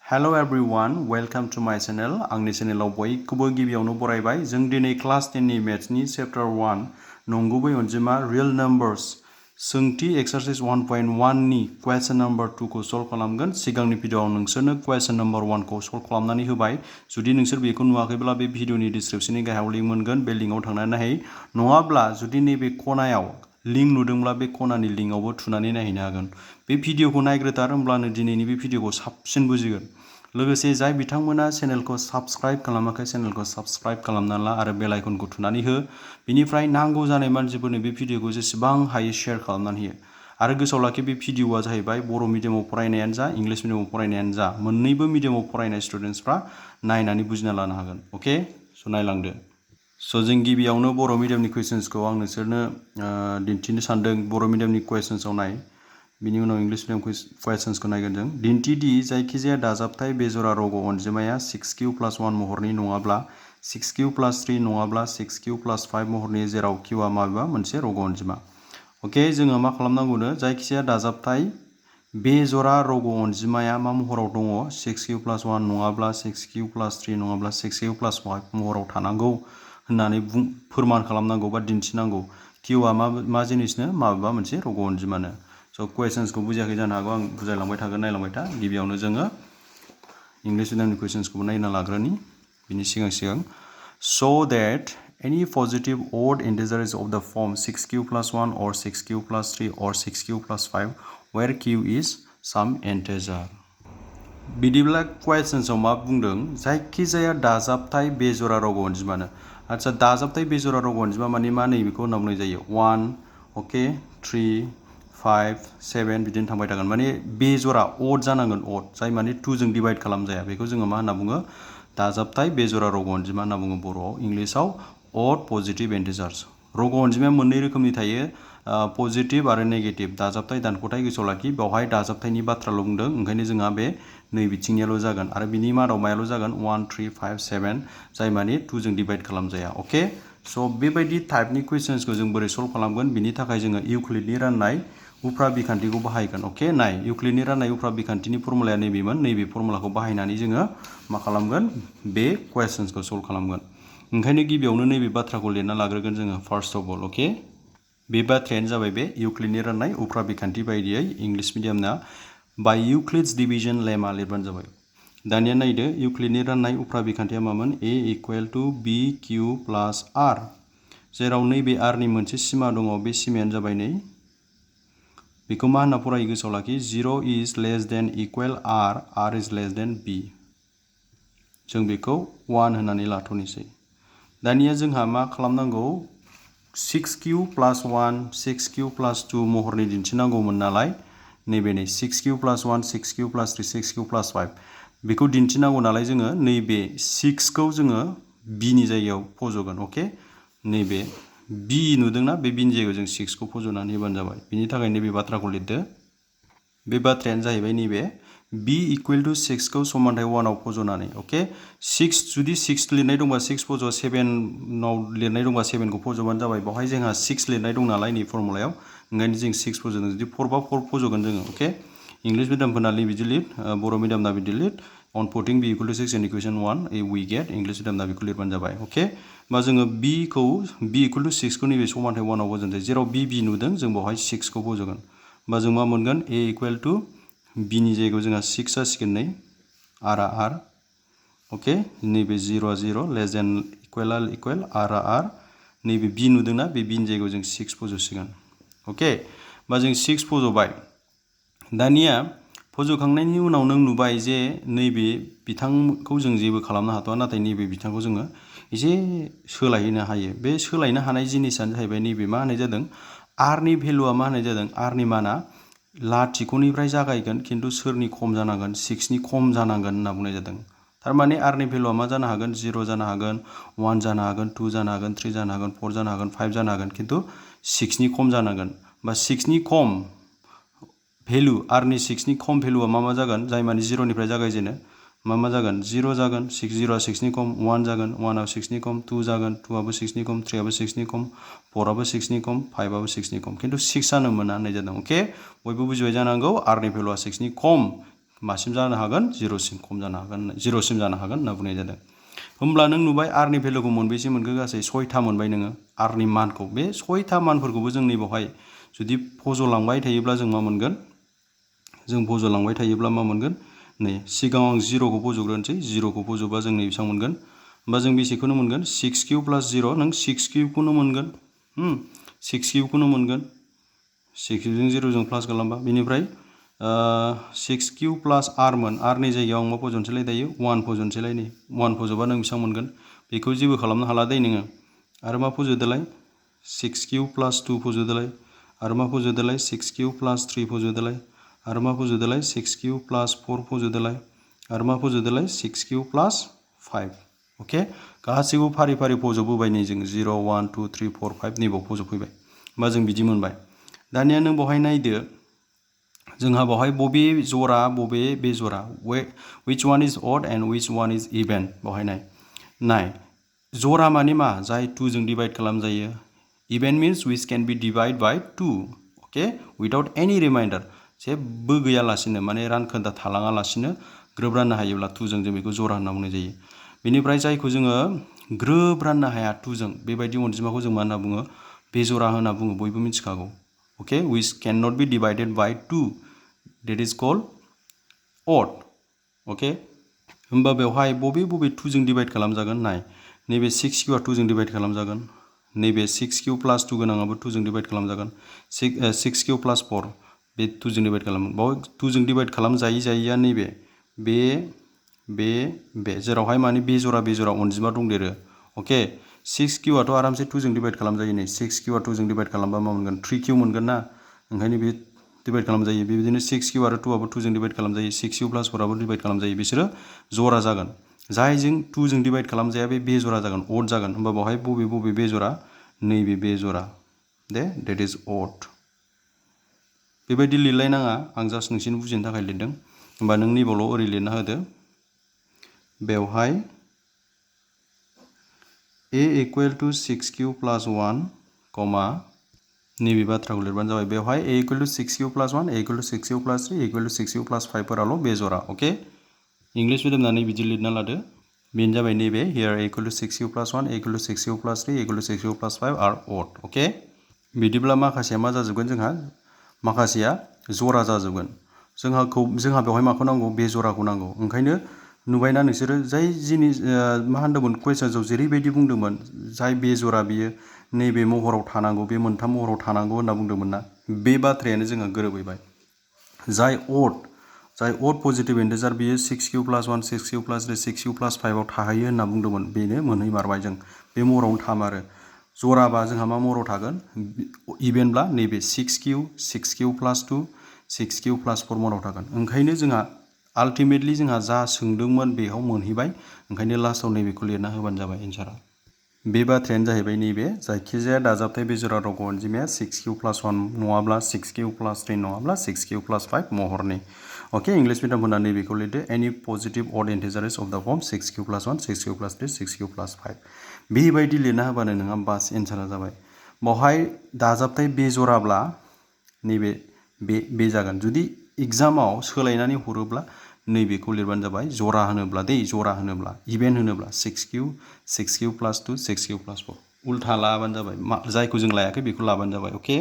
Hello everyone, welcome to my channel. आंनि चेनेलाव बयखौबो गिबियावनो बरायबाय। जों दिनै क्लास 10 नि मेथ्सनि चैप्टार 1 नंगुबै अनजिमा रियल नम्बर्स सोंथि एक्सारसाइज 1.1 नि क्वेश्चन नम्बर 2 खौ सल्व खालामगोन। सिगांनि भिडियोआव नोंसोरनो क्वेश्चन नम्बर 1 खौ सल्व खालामनानै होबाय। जुदि नोंसोर बेखौ नुवाखैब्ला बे भिडियोनि डिस्क्रिप्शननि गाहायाव लिंक मोनगोन। बे लिंकआव थांनानै नायहै। नङाब्ला जुदि नैबे खनायाव लिंक नुदोंब्ला बे खनानि लिंकआवबो थुनानै नायहैनो हागोन। बे भिडियोखौ नायग्रोथार होमब्लानो दिनैनि बे भिडियोखौ साबसिन बुजिगोन। लोगोसे जाय बिथांमोना चेनेलखौ साबस्क्राइब खालामाखै चेनेलखौ साबस्क्राइब खालामना ला आरो बेल आइकनखौ थुनानै हो। बिनिफ्राय नांगौ जानाय मानसिफोरनो बे भिडियोखौ जेसेबां हायो शेयार खालामनानै हो। आरो गोसोआव लाखि बे भिडियोआ जाहैबाय बर' मिडियामाव फरायनायानो जा इंलिश मिडियामाव फरायनायानो जा मोन्नैबो मिडियामाव फरायनाय स्टुडेन्टसफ्रा नायनानै बुजिना लानो हागोन। अके स' नायलांदो। जों गिबियावनो बर' मिडियामनि कुइसन्सखौ आं नोंसोरनो दिन्थिनो सानदों। बर' मिडियामनि कुइसन्सआव नाय। बिनि उनाव इंलिश मिडियाम कुइसन्सखौ नायगोन जों। दिन्थिदि जायखिजाया दाजाबथाय बेजरा रग' अनजिमाया 6q+1 महरनि नङाब्ला 6q+3 नङाब्ला 6q+5 महरनि जेराव qआ माबेबा मोनसे रग' अनजिमा। अके जोङो मा खालामनांगौनो जायखिजाया दाजाबथाय बेजरा रग' अनजिमाया मा महराव दङ 6q+1 नङाब्ला 6q+3 नङाब्ला 6q+5 महराव थानांगौ होननानै फोरमान खालामनांगौ बा दिन्थिनांगौ। qआ मा जिनिसनो माबेबा मोनसे रग' अनजिमानो। स' कुइसन्सखौ बुजियाखै जानो हागौ, आं बुजायलांबाय थागोन, नायलांबाय था। गिबियावनो जोङो इंलिश मिडियामनि कुइसन्सखौबो नायना लाग्रोनि बिनि सिगां show that any positive odd integer is of the form 6q+1 or 6q+3 or 6q+5 where q is some integer। बिदिब्ला कुइसन्सआव मा बुंदों जायखिजाया दाजाबथाय बेजरा रग' अनजिमानो। आच्छा दाजाबथाय बेजरा रग' अनजिमा माने मा नैबेखौ होनना बुंनाय जायो 1 अके 3 5 7 बिदिनो थांबाय थागोन। माने बेजरा अड जानांगोन, अड जाय माने 2 जों डिवाइड खालामजाया। बेखौ जोङो मा होनना बुङो दाजाबथाय बेजरा रग' अनजिमा होनना बुङो बर'आव। इंलिसाव अड पजिटिभ इन्टिजार्स। रग' अनजिमाया मोननै रोखोमनि थायो, पजिटिभ आरो नेगेटिभ। दाजाबथाय दानख'थाय गोसोआव लाखि, बेवहाय दाजाबथायनि बाथ्राल' बुंदों, ओंखायनो जोंहा बे नै बिथिंनियाल' जागोन। आरो बिनि मादाव मायाल' जागोन 1 3 5 7 जाय माने 2 जों डिवाइड खालामजाया। अके स' बेबायदि टाइपनि कुइसन्सखौ जों बोरै सल्भ खालामगोन बिनि थाखाय जोङो इउक्लिडनि राननाय उफ्रा बिखान्थिखौ बाहायगोन। अके नाय इउक्लिडनि राननाय उफ्रा बिखान्थिनि फर्मुलाया नैबेमोन। नैबे फर्मुलाखौ बाहायनानै जोङो मा खालामगोन बे कुइसन्सखौ सल्भ खालामगोन। ओंखायनो गिबियावनो नैबे बाथ्राखौ लिरना लाग्रोगोन जोङो फार्स्ट अफ अल। अके बे बाथ्रायानो जाबाय बे इउक्लिडनि राननाय उफ्रा बिखान्थि बायदियै इंलिश मिडियामना बाय इउक्लिड्स डिभिजन लेमा लिरबानो जाबाय। दानिया नायदो इउक्लिडनि राननाय उफ्रा बिखान्थिया मामोन a = bq+r, जेराव नैबे r नि मोनसे सिमा दङ। बे सिमायानो जाबाय नै बेखौ मा होनना फरायो गोसोआव लाखि 0 is less than equal r, r is less than b। जों बेखौ 1 होननानै लाथ'नोसै। दानिया जोंहा मा खालामनांगौ 6q+1 6q+2 महरनि दिन्थिनांगौमोन नालाय नैबे नै 6q+1 6q+3 6q+5 बेखौ दिन्थिनांगौ नालाय जोङो नैबे 6 खौ जोङो b नि जायगायाव फज'गोन। अके नैबे b नुदोंना, बे b नि जायगायाव जों 6 खौ फज'नानै होबानो जाबाय। बिनि थाखाय नैबे बाथ्राखौ लिरदो। बे बाथ्रायानो जाहैबाय नैबे b = 6 खौ समानथाय 1 आव फज'नानै। अके 6 जुदि 6 लिरनाय दंबा 6 फज', 7 आव लिरनाय दंबा 7 खौ फज'बानो जाबाय। बेवहाय जोंहा 6 लिरनाय दं नालाय नै फर्मुलायाव, ओंखायनो जों 6 फज'दों। जुदि 4 बा 4 फज'गोन जोङो। अके इंलिश मिडियामफोरना बिदि लिर, बर' मिडियामना बिदि लिर। on putting b = 6 in equation 1 we get English मिडियामना बेखौ लिरबानो जाबाय। अके होमबा जोङो b = 6 खौ नैबे समानथाय 1 आव फज'नोसै। जेराव b नुदों जों बेवहाय 6 खौ फज'गोन। होमबा जों मा मोनगोन a = b नि जायगायाव जोंहा 6 जासिगोन नै r आ r। अके नैबे 0 आ 0 लेस देन इकुवेल r आ r। नैबे b नुदोंना, बे b नि जायगायाव जों 6 फज'सिगोन। अके होमबा जों 6 फज'बाय। दानिया फज'खांनायनि उनाव नों नुबाय जे नैबे बिथांखौ जों जेबो खालामनो हाथ'आ, नाथाय नैबे बिथांखौ जोङो एसे सोलायहोनो हायो। बे सोलायनो हानाय जिनिसानो जाहैबाय नैबे मा होनाय जादों r नि भेलुआ मा होनाय जादों, r नि माना लाथिख'निफ्राय जागायगोन खिन्थु सोरनि खम जानांगोन 6 नि खम जानांगोन होनना बुंनाय जादों। थारमाने r नि भेलुआ मा जानो हागोन 0 जानो हागोन, 1 जानो हागोन, 2 जानो हागोन, 3 जानो हागोन, 4 जानो हागोन, 5 जानो हागोन, खिन्थु 6 नि खम जानांगोन। बा 6 नि खम भेलु, r नि 6 नि खम भेलुआ मा जागोन, जाय माने 0 निफ्राय जागायजेनो मा जागोन 0 जागोन, 0 आ 6 नि खम, 1 जागोन, 1 आ 6 नि खम, 2 जागोन, 2 आबो 6 नि खम, 3 आबो 6 नि खम, 4 आबो 6 नि खम, 5 आबो 6 नि खम, खिन्थु 6 जानो मोना होननाय जादों। अके बयबो बुजिबाय जानांगौ r नि भेलुआ 6 नि खम मासिम जानो हागोन 0 सिम खम जानो हागोन 0 सिम जानो हागोन होनना बुंनाय जादों होमब्ला नों नुबाय r नि भेलुखौ मोनबेसे मोनखो गासै 6था मोनबाय नोङो r नि मानखौ बे 6था मानफोरखौबो जों नैबावहाय जुदि फज'लांबाय थायोब्ला जों मा मोनगोन जों फज'लांबाय थायोब्ला मा मोनगोन नै सिगाङाव आं 0 खौ फज'ग्रोनोसै 0 खौ फज'बा जों नै बेसेबां मोनगोन होमबा जों बेसेखौनो मोनगोन 6 किउब प्लास 0 नों 6 किउबखौनो मोनगोन 6 किउबखौनो मोनगोन 6 जों 0 जों प्लास खालामबा बेनिफ्राय 6 किउब प्लास r मोन r नि जायगायाव आं मा फज'नोसैलाय दायो 1 फज'नोसैलाय नै 1 फज'बा नों बेसेबां मोनगोन बेखौ जेबो खालामनो हाला दै नोङो आरो मा फज'दोलाय 6 किउब प्लास 2 फज'दोलाय आरो मा फज'दोलाय 6 किउब प्लास 3 फज'दोलाय आरो मा फज'दोलाय 6 किउब प्लास 4 फज'दोलाय आरो मा फज'दोलाय 6 किउब प्लास 5 अके गासैबो फारि फारि फज'बोबाय नै जों 0 1 2 3 4 5 नैबाव फज'फैबाय होमबा जों बिदि मोनबाय दानिया नों बेवहाय नायदो जोंहा बेवहाय बबे जरा बबे बेजरा which one is odd and which one is even बेवहाय नाय जरा माने मा जाय 2 जों डिवाइड खालामजायो even means which can be divided by 2 okay without any remainder जेबो गैयालासिनो माने रानखोन्दा थालाङालासिनो ग्रोब राननो हायोब्ला 2 जों बेखौ जरा होनना बुंनाय जायो बेनिफ्राय जायखौ जोङो ग्रोब राननो हाया 2 जों बेबायदि अनजिमाखौ जों मा होनना बुङो बेजरा होनना बुङो बयबो मिथिखागौ okay which cannot be divided by 2 that is called odd okay होमबा बेवहाय बबे 2 जों डिवाइड खालामजागोन नाय नैबे 6 किउआ 2 जों डिवाइड खालामजागोन नैबे 6 किउ प्लास 2 गोनाङाबो 2 जों डिवाइड खालामजागोन 6 किउ प्लास 4 बे 2 जों डिवाइड खालामो बाव 2 जों डिवाइड खालामजायिया नैबे बे जेरावहाय माने बेजरा अनजिमा दंदेरो ओके 6 किउआथ' आरामसे 2 जों डिवाइड खालामजायो नै 6 किउआ 2 जों डिवाइड खालामबा मा मोनगोन 3 किउ मोनगोन ना ओंखायनो बे डिवाइड खालामजायो बेबायदिनो 6 किउ आरो 2 आबो 2 जों डिवाइड खालामजायो 6 किउ प्लास 4 आबो डिवाइड खालामजायो बिसोरो जरा जागोन जायजों 2 जों डिवाइड खालामजाया बे बेजरा जागोन अड जागोन होमबा बेवहाय बबे बेजरा नैबे बेजरा दे that is odd बेबायदि लिरलायनाङा आं जास्ट नोंसिनि बुजिनो थाखाय लिरदों होमबा नों नैबावल' ओरै लिरना होदो बेवहाय a equal to 6 q plus 1 कमा नैबे बाथ्राखौ लिरबानो जाबाय बेवहाय a equal to 6 q plus 1 a equal to 6 q plus 3 a equal to 6 q plus 5 फोराल' बेजरा अके इंलिश मिडियाम होननानै बिदि लिरना लादो बेनो जाबाय नैबे here a equal to 6 q plus 1 a equal to 6 q plus 3 a equal to 6 q plus 5 are odd अके बिदिब्ला माखासेया मा जाजोबगोन जोंहा माखासेया जरा जाजोबगोन जोंहा बेवहाय माखौ नांगौ बेजराखौ नांगौ ओंखायनो नुबायना नोंसोरो जाय जिनिस मा होनदोंमोन कुवेश्चनआव जेरैबायदि बुंदोंमोन जाय बेजरा बियो नैबे महराव थानांगौ बे मोनथाम महराव थानांगौ होनना बुंदोंमोन ना बे बाथ्रायानो जोंहा गोरोबहैबाय जाय अड पजिटिभ इन्टिजार बियो 6 q plus 1 6 q plus 3 6 q plus 5 आव थाहैयो होनना बुंदोंमोन बेनो मोनहैमारबाय जों बे महरावनो थामारो जराबा जोंहा मा महराव थागोन इभेनब्ला नैबे 6 किउ प्लास 2 6 किउ प्लास 4 महराव थागोन ओंखायनो जोंहा आल्टिमेटलि जोंहा जा सोंदोंमोन बेयाव मोनहैबाय ओंखायनो लास्टआव नैबेखौ लिरना होबानो जाबाय एन्सारा बे बाथ्रायानो जाहैबाय नैबे जायखिजाया दाजाबथाय बेजरा रग' अनजिमाया 6 किउ प्लास 1 नङाब्ला 6 किउ प्लास 3 नङाब्ला 6 किउ प्लास 5 महरनि अके इंलिश मिडियाम होनना नैबेखौ लिरदो एनि पजिटिभ अड इन्टिजार्स अफ द form 6 q plus 1 6 q plus 3 6 q plus 5 बेबायदि लिरना होबानो नोंहा बास एन्सारा जाबाय बावहाय दाजाबथाय बेजराब्ला नैबे बे जागोन जुदि एग्जामाव सोलायनानै हरोब्ला नैबेखौ लिरबानो जाबाय जरा होनोब्ला इभेन होनोब्ला 6 किउ प्लास 2 6 किउ प्लास 4 उल्था लाबानो जाबाय जायखौ जों लायाखै बेखौ लाबानो जाबाय अके